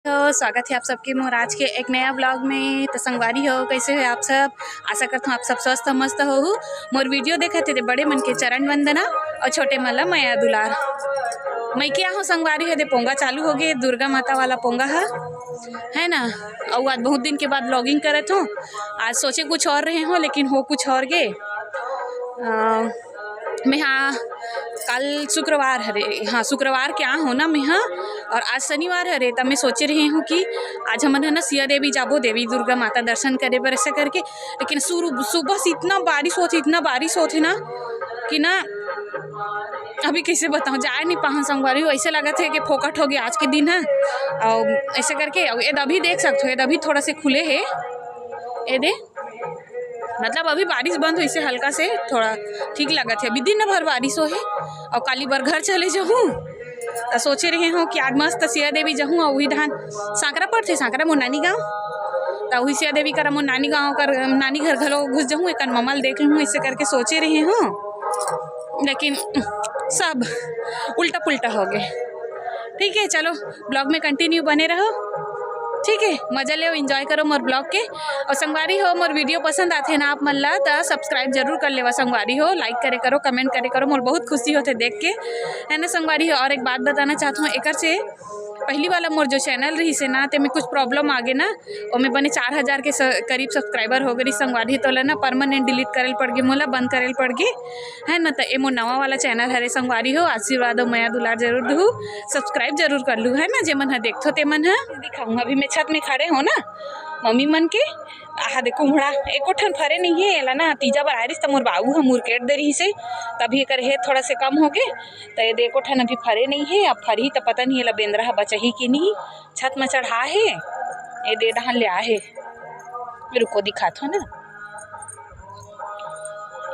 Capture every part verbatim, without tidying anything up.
तो स्वागत है आप सबके मोर आज के एक नया ब्लॉग में। तो संगवारी हो, कैसे हो आप सब? आशा करता हूँ आप सब स्वस्थ मस्त हो। मोर वीडियो देखत हे ते बड़े मन के चरण वंदना और छोटे मन ला मया दुलार। मैं क्या हूँ संगवारी हो, दे पोंगा चालू हो गए, दुर्गा माता वाला पोंगा है, है ना? और आज बहुत दिन के बाद ब्लॉगिंग करत हूँ। आज सोचे कुछ और रहे हूँ, लेकिन हो कुछ और गे। अ, मैं हाँ, कल शुक्रवार हरे, हाँ, शुक्रवार के आ हो ना मैं हाँ, और आज शनिवार हरे, तब मैं सोचे रही हूँ कि आज हमन है ना सिया देवी जाबो, देवी दुर्गा माता दर्शन करे बर, ऐसा करके। लेकिन शुरू, सुबह से इतना बारिश होत हे, इतना बारिश होत हे ना कि ना अभी कैसे बताऊँ, जाए नहीं पाहन संगवारी हो, ऐसे लगत हे कि फोकट हो गया आज के दिन है। और ऐसे करके, और ये अभी देख सकते हो, ये अभी थोड़ा से खुले है, ये दे, मतलब अभी बारिश बंद होइसे हल्का से, थोड़ा ठीक लगत हे। अभी दिन भर बारिश हो हे और काली बर घर चले जाहूँ। त सोचे रहे हूँ कि आज मस्त सिया देवी जाहूँ और वही धान सांकरा पड़थे, सांकरा मोर नानी गाँव, त वही सिया देवी करा मोर नानी गाँव कर नानी घर घलो घुस जाहूँ, एक ममल देख लूँ, ऐसे करके सोचे रहे हूँ, लेकिन सब उल्टा पुल्टा हो गए। ठीक है, चलो ब्लॉग में कंटिन्यू बने रहो, ठीक है, मजा लेव, एंजॉय करो मोर ब्लॉग के। और संगवारी हो, मोर वीडियो पसंद आथे ना आप मन ला, त सब्सक्राइब जरूर कर लेवा संगवारी हो, लाइक करे करो, कमेंट करे करो, मोर बहुत खुशी होथे देख के, है ना संगवारी हो। और एक बात बताना चाहत हूँ, एकर से पहली वाला मोर जो चैनल रहिसे ना, ते में कुछ प्रॉब्लम आ गे ना, ओमे बने चार हजार के स-, करीब सब्सक्राइबर हो गए संगवारी, तो ला ना परमानेंट डिलीट करे ल पड़ गे मोला, बंद करे ल पड़ गे, है ना। त ए मोर नवा वाला चैनल हरे संगवारी हो, आशीर्वाद और मया दुलार जरूर दू, सब्सक्राइब जरूर कर लू, है ना, जे मन ह देखथो ते मन ह। दिखाऊँ, अभी मैं छत में खड़े हो ना मम्मी मन के, आहा देखो कुम्हड़ा एको ठन फरे नहीं है, एला ना तीजा बर आरिस त मोर बाबू ह मुरकेट दे रहिसे, तभी एकर हे थोड़ा से कम हो गे, त ये देखो ठन अभी फरे नहीं है, अब फरही त पता नहीं एला बेंदरा ह बचही कि नहीं। छत में चढ़ा हे, ये दे डहान ले आ हे, रुको दिखात हो ना,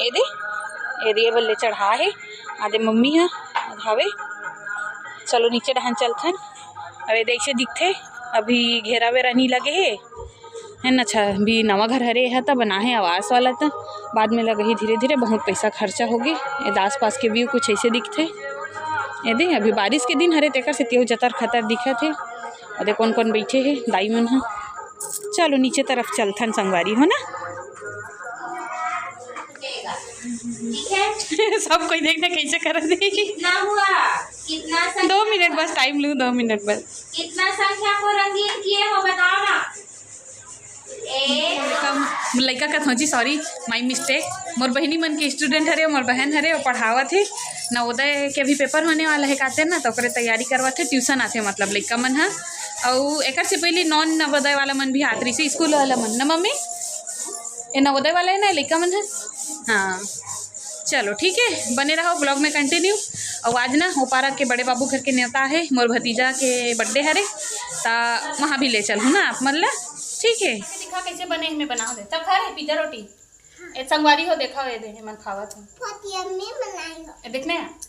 ये दे, ये दे बल्ले चढ़ा हे, आदे मम्मी ह, आद हवे। चलो नीचे डहान चलथन। अब ये दे ऐसे दिखथे, अभी घेरा वेरा नहीं लगे हे, है ना। अच्छा, अभी नवा घर हरे है, त बना है आवास वाला, त बाद में लगही धीरे धीरे, बहुत पैसा खर्चा हो गे। ये आस पास के व्यू कुछ ऐसे दिखथे। ये दे, अभी बारिश के दिन हरे, तेकर से तेहू जतर खतर दिखत हे। और दे कौन कौन बैठे हे दाई मन ह। चलो नीचे तरफ चलथन संगवारी हो ना। ठीक है। सब कोई देखना कैसे करत हे। कितना हुआ? कितना संख्या दो मिनट बस टाइम लूँ, दो मिनट बस। कितना संख्या को रंगीन किए हो, बताओ ना। एक। कम लइका कथों जी, सॉरी, माई मिस्टेक। मोर बहिनी मन के स्टूडेंट हरे, मोर बहन हरे, वो पढ़ावत हे। नवोदय के अभी पेपर होने वाला है काते ना, तो ओकरे तैयारी करवत हे, ट्यूशन आथे मतलब लइका मन ह। अउ एकर से पहले नॉन नवोदय वाला मन भी आत रहिसे, स्कूल वाला मन ना मम्मी, ये नवोदय वाला है ना लइका मन ह। हाँ, चलो ठीक है, बने रहो ब्लॉग में कंटिन्यू। और आज ना ओपारा के बड़े बाबू घर के नेवता है, मोर भतीजा के बर्थडे हरे, त वहाँ भी ले चलहूँ ना आप मन ला, ठीक है। दिखा कैसे बने हैं, मैं बना दे। तब खा रहे पिज्जा रोटी। ए संगवारी हो, देखा ये दे, मन खावत है। बहुत यम्मी बनाई हो। ए, देखने हैं।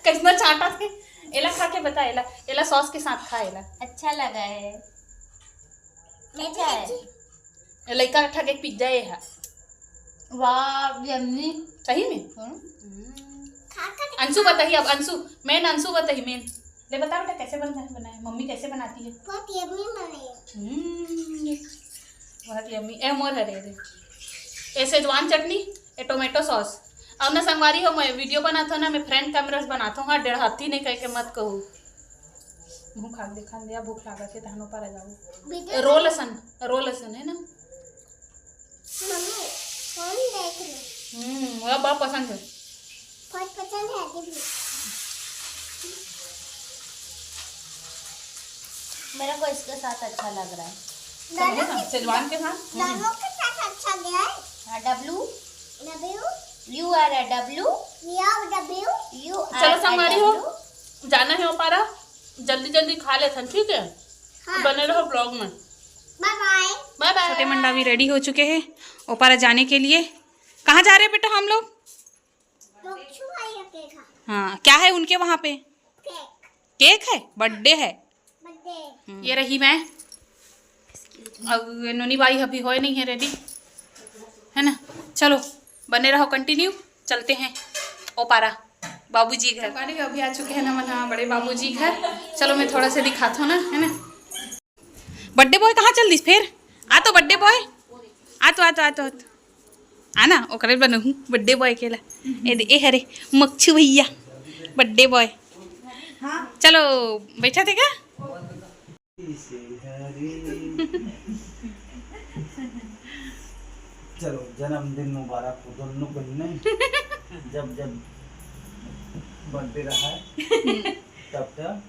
कैसना चाटा थे। एला खा के बता, एला, एला सॉस के साथ खा, एला। अच्छा लगा है। मैं अच्छा है। खाई। ए, लइका ठग एक पिज्जा ये है। वाह, यम्मी। सही में? हम्म। खा, खा के अंशु खा। बताइए अब, अंशु, मेन अंशु बताइए, मेन। ले बता बेटा, कैसे बनता है, बनाए? मम्मी कैसे बनाती है? बहुत यम्मी बनाई है। हम्म, बहुत यम्मी। ए मोर हरे रे। ए शेजवान चटनी, ए टोमेटो सॉस। अब ना संगवारी हो, मैं वीडियो बनात हो ना, मैं फ्रंट कैमरा से बनात हो, हाँ, डेढ़ हाथी नहीं कह के मत कहू। मुँह खा के देखा दिया, भूख लागत है, तहनो पर आ जाओ। वीडियो रोल असन, रोल असन है ना। मम्मी, फोन देख रही। हम्म, मोला बड़ा पसंद है। बहुत पसंद है दीदी। मेरे को इसके साथ अच्छा लग रहा है। दोनों समझे ना? के शेजवान के साथ? हम्म। दोनों के साथ अच्छा गया है। हाँ, W। W। You are a W। You are W। You are चलो a संगवारी हो, W। जाना है ओपारा, जल्दी जल्दी खा लेथन, ठीक है? हाँ। बने रहो ब्लॉग में। बाय बाय। बाय बाय। छोटे मंडा भी रेडी हो चुके हैं ओपारा जाने के लिए। कहाँ जा रहे हैं बेटा हम लोग? बच्चू भाई के घर। हाँ, क्या है उनके वहाँ पे? केक। केक है, बर्थडे है। बर्थडे। हम्म, ये रही मैं। अब नोनी बाई अभी होए नहीं है रेडी, है ना? चलो, बने रहो कंटिन्यू, चलते हैं ओपारा। बाबूजी घर। संगवारी हो, अभी आ चुके हैं ना मन ह बड़े बाबूजी घर। चलो मैं थोड़ा से दिखात हूँ ना, है ना। बर्थडे बॉय कहाँ चल दिस फेर? आ तो बर्थडे बॉय, आ तो, आ तो, आ तो, आ तो। आना, ओकरे बनहूँ बर्थडे बॉय के ला। ए दे, ए हरे मक्छू भैया, बर्थडे बॉय। हाँ। चलो, बैठा थे क्या? चलो, जन्मदिन मुबारक हो दोनों बहिनी। जब जब बर्थडे रहा है, तब तब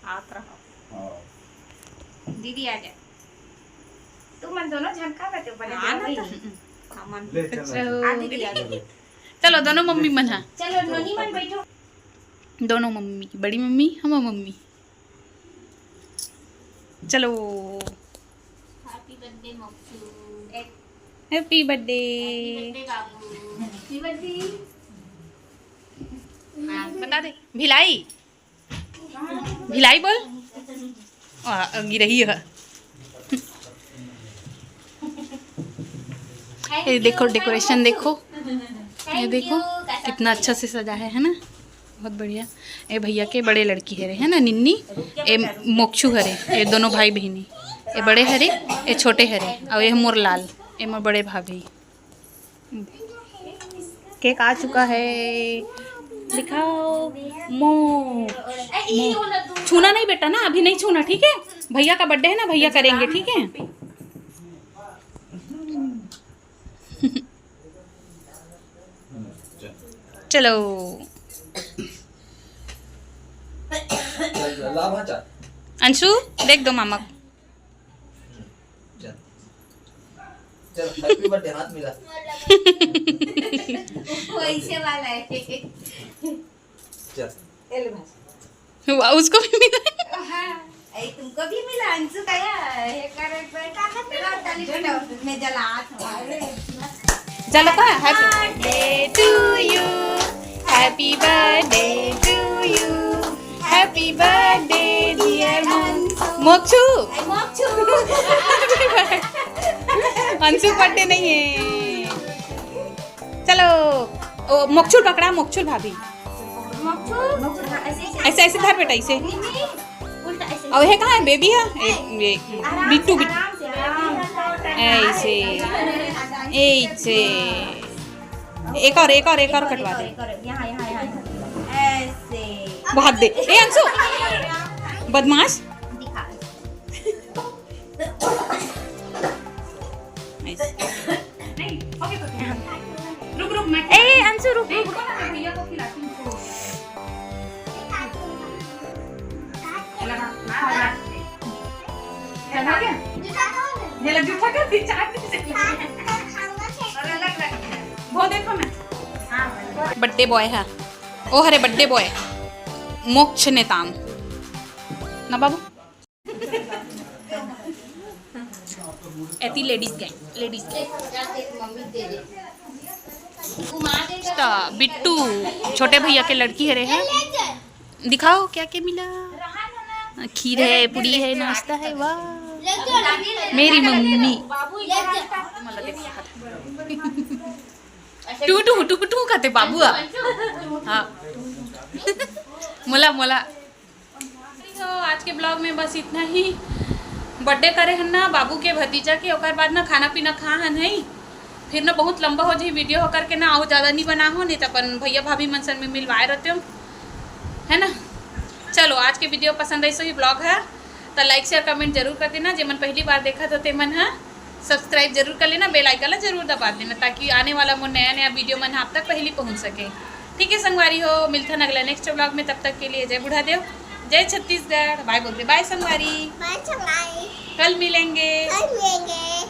आत रहा। हाँ। दीदी आ जाए। तू मन दोनों झन का करते हो? बने हाँ, ना तो। हम्म। हाँ, मन। ले, चलो। चलो। आ, दीदी आ जाए। चलो, दोनों मम्मी मन हा। चलो, नोनी मन बैठो। दोनों मम्मी, बड़ी मम्मी, हम मम्मी। चलो। Happy birthday मोक्षू। Happy birthday। Happy birthday बाबू। Happy birthday। हाँ, बता दे। भिलाई। भिलाई बोल। आ, गिरही है। ये देखो, decoration देखो, ये देखो कितना अच्छा से सजा है, है ना, बहुत बढ़िया। ये भैया के बड़े लड़की हरे, है ना, निन्नी। ये मोक्षू हरे, ये दोनों भाई बहिनी। ये बड़े हरे, ये छोटे हरे, और ये मोर लाल, ये मोर बड़े भाभी। केक आ चुका है, दिखाओ। मो, मो। छूना नहीं बेटा ना, अभी नहीं छूना, ठीक है? भैया का बर्थडे है ना, भैया करेंगे, ठीक है? चलो। अंशु, देख दो मामा को। चल। चल, happy birthday, हाथ मिला। वैसे वाला है। चल। ए ले भाई। वाह, उसको भी मिला। हाँ, ए, तुमको भी मिला, अंशु का या, ये कर एक बार। चलो, ताली बजाओ, मैं जलात हूँ। जलता है? Happy birthday to you, happy birthday to you, happy birthday dear Mokshu. ए, मोक्षू। अंशु बर्थडे नहीं है। चलो, ओ, मोक्षुल पकड़ा, मोक्षुल भाभी। ऐसे, ऐसे धर बेटा, ऐसे। और ये कहाँ है, बेबी है? ए, ये, बिट्टू, बिट्टू। ऐसे, ऐसे। एक और, एक और, एक और कटवा दे। यहाँ, यहाँ, यहाँ, यहाँ। ऐसे। भाग दे। ए, अंशु। बदमाश। दिखा। ऐसे। नहीं, ओके, ओके। रुक, रुक, मैं ए, अंशु, रुक, रुक। रुको ना, मैं भैया को खिलाती हूँ। लगा, हाँ, लगा। चल, हो गया? ये लग जूठा कर दी, चाट दी। अरे, लग, लग। वो देखो ना। हाँ, बर्थडे बॉय है। ओ हरे बर्थडे बॉय। मोक्ष नेताम। ना बाबू। एती ladies gang, ladies gang. Bittu, छोटे भैया के लड़की हरे है। दिखाओ क्या क्या मिला। खीर है, पूड़ी है, नाश्ता है। वाह, मेरी मम्मी। टू टू टू टू कहते बाबू। हाँ। मोला, मोला। तो आज के ब्लॉग में बस इतना ही। बर्थडे करे हन ना बाबू के भतीजा के, ओकर बाद ना खाना पीना खा हन है, फिर ना बहुत लंबा हो जाही वीडियो, हो करके ना अउ ज़्यादा नहीं बना हो, नहीं तो अपन भैया भाभी मन सन में मिलवाए रहते हो, है ना। चलो, आज के वीडियो पसंद आई सो ही ब्लॉग है, तो लाइक शेयर कमेंट जरूर कर देना। जे मन पहली बार देखत हो ते मन है सब्सक्राइब जरूर कर लेना, बेल आइकन ला जरूर दबा देना, ताकि आने वाला मोर नया नया वीडियो मन आप तक पहली पहुंच सके। ठीक है संगवारी हो, मिलथन अगला नेक्स्ट ब्लॉग में। तब तक के लिए जय बूढ़ा देव, जय छत्तीसगढ़। बाय बोलते, बाय संगवारी। बाय संगवारी। कल मिलेंगे। कल मिलेंगे।